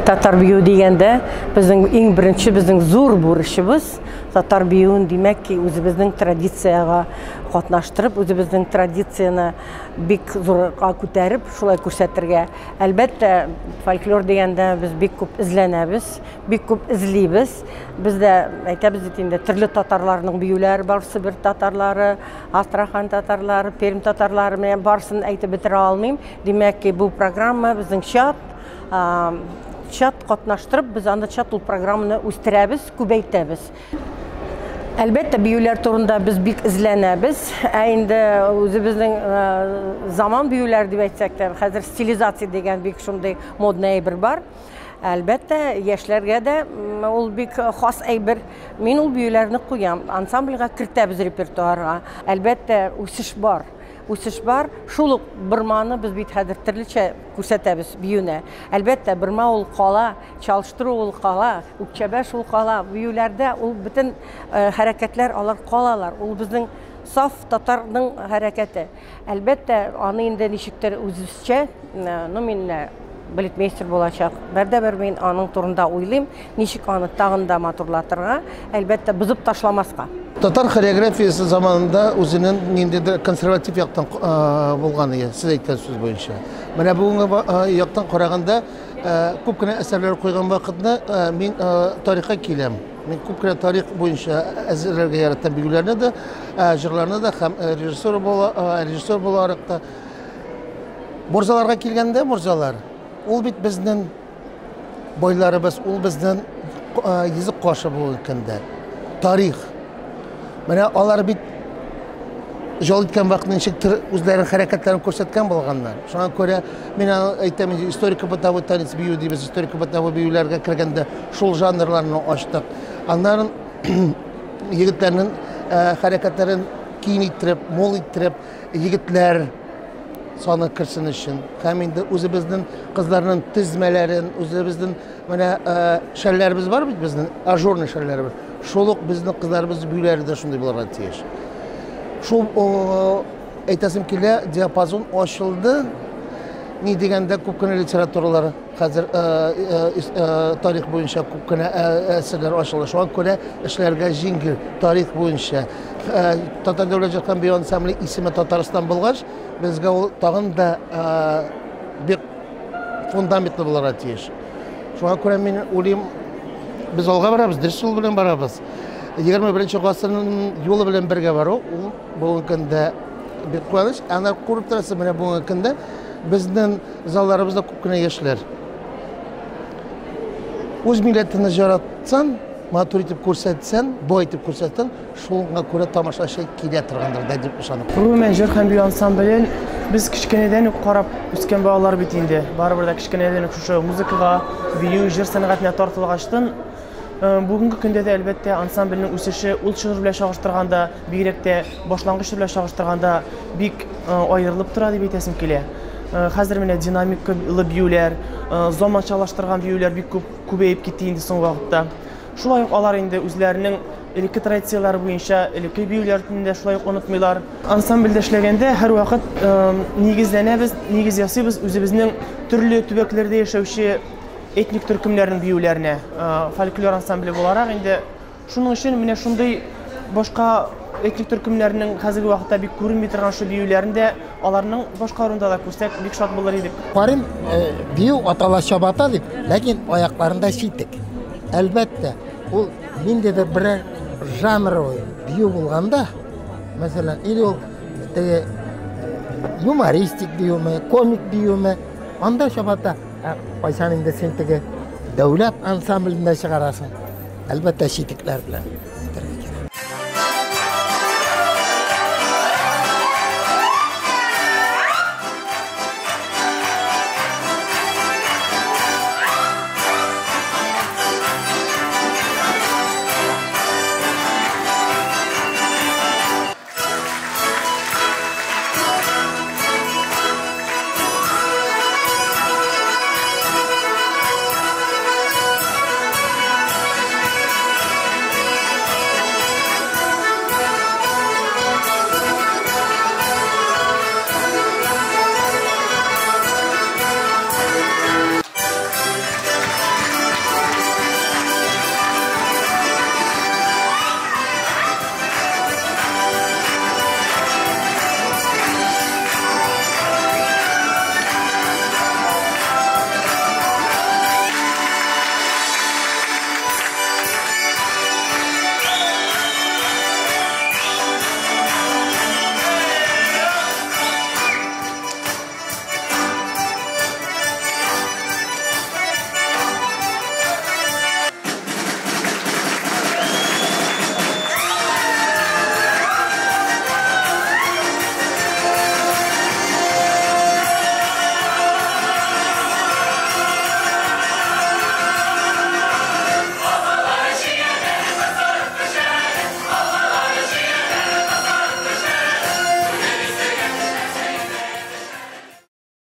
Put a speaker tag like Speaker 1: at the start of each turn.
Speaker 1: Татар бию дигәндә, безнең иң беренче безнең зур бурычыбыз татар биюен, димәк ки, үзебезнең традициягә катнаштырып, үзебезнең традицияне бик зурга күтәреп, шулай күрсәтергә. Әлбәттә, фольклор дигәндә без бик күп эзләнәбез, бик күп эзлибез. Без дә әйтәбез бит инде, төрле татарларның биюләре бар, Себер татарлары, Астрахан татарлары, Пермь татарлары, менә барысын әйтеп бетерә алмыйм. Димәк ки, бу программа безнең чат, чат катнаштырып, без аны чат ул программаны үстерәбез, күбәйтәбез. Әлбәттә, биюләр турында без бик эзләнәбез. Ә инде үзебезнең заман биюләр дип әйтсәк тә, хәзер стилизация дигән бик шундый модный әйбер бар. Әлбәттә, яшьләргә дә ул бик хас әйбер. Мин ул биюләрне куям, ансамбльгә кертәбез репертуарга. Әлбәттә, үсеш бар. Үсеш бар. Шул ук борманы без бит хәзер төрлечә күрсәтәбез биюне. Әлбәттә, бормы ул кала, чалыштыру ул кала, үкчәбәш ул кала. Биюләрдә ул бөтен хәрәкәтләр алар калалар. Ул безнең саф татарның хәрәкәте. Әлбәттә, аны инде ничектер үзебезчә, ну мин балетмейстер булачак. Бердә-бер мин аның турында уйлыйм, ничек аны тагын да матурлатырга, әлбәттә, бозып ташламаска.
Speaker 2: Татар хореографиясе заманында үзенең ниндидер консерватив яктан булган иде, сез әйткән сүз буенча. Менә бүгенге яктан караганда, күп кенә әсәрләр куйган вакытны мин тарихка киләм. Мин күп кенә тарих буенча әзерләргә яратам биюләрне дә, җырларны да һәм режиссер буларак та. Морзаларга килгәндә, морзалар, ул бит безнең байларыбыз, ул безнең йөзек кашы бүгенге көндә. Тарих. Менә алар бит жол иткән вакытта ничектер үзләренең хәрәкәтләрен күрсәткән булганнар. Шуңа күрә мин әйтәм, историко-бытовой танец бию дибез, историко-бытовой биюләргә кергәндә шул жанрларны ачтык. Аннары егетләрнең хәрәкәтләрен киң иттереп, мул иттереп, егетләр саны керсен өчен. Һәм инде үзебезнең кызларның тезмәләрен, үзебезнең менә шәлләребез бар бит безнең, ажурный шәлләребез. Шул ук безнең кызларыбыз биюләре дә шундый булырга тиеш. Шул әйтәсем килә, диапазон ачылды. Ни дигәндә күп кенә литературалар хәзер тарих буенча күп кенә әсәрләр ачылды. Шуңа күрә эшләргә җиңел тарих буенча. Татар дәүләт җыр һәм бию ансамбле исеме Татарстан булгач, безгә ул тагын да бик фундаментлы булырга тиеш. Шуңа күрә мин уйлыйм, без алга барабыз, дөрес юл белән барабыз. 21 гасырның юлы белән бергә бару, ул бүгенге көндә бик куаныч. Аны күреп торасыз, менә бүгенге көндә безнең залларыбызда күп кенә яшьләр. Үз милләтеңне яратсаң, матур итеп күрсәтсәң, бай итеп күрсәтсәң, шуңа күрә тамашачы килә торгандыр да дип ышанып.
Speaker 3: Гомумән, җыр һәм бию ансамблен без кечкенәдән үк карап үскән балалар бит инде. Барыбер дә кечкенәдән үк шушы музыкага, бию, җыр сәнгатенә тартылгачтын, бүгенге көндә дә әлбәттә ансамбльнең үсеше ул чор белән чагыштырганда, бигрәк тә башлангыч чор белән чагыштырганда бик аерылып тора дип әйтәсем килә. Хәзер менә динамикалы биюләр, заманчалаштырган биюләр бик күп күбәеп китте инде соңгы вакытта. Шулай ук алар инде үзләренең элекке традицияләре буенча элекке биюләрне дә шулай ук онытмыйлар. Ансамбльдә эшләгәндә һәрвакыт нигезләнәбез, нигез ясыйбыз үзебезнең төрле төбәкләрдә яшәүче этник төркемнәрнең биюләренә. Фольклор ансамбле буларак инде шуның өчен менә шундый башка этник төркемнәрнең хәзерге вакытта бик күренми торган шул биюләрен дә аларның башкаруында да күрсәк бик шат булыр идек.
Speaker 4: Карыйм, бию атала чабата дип, ләкин аякларында читек. Әлбәттә, ул ниндидер берәр жанровый бию булганда, мәсәлән, или ул теге юмористик биюме, комик биюме, анда чабата. Кайчан инде син теге дәүләт ансамблендә чыгарасың, әлбәттә, читекләр белән.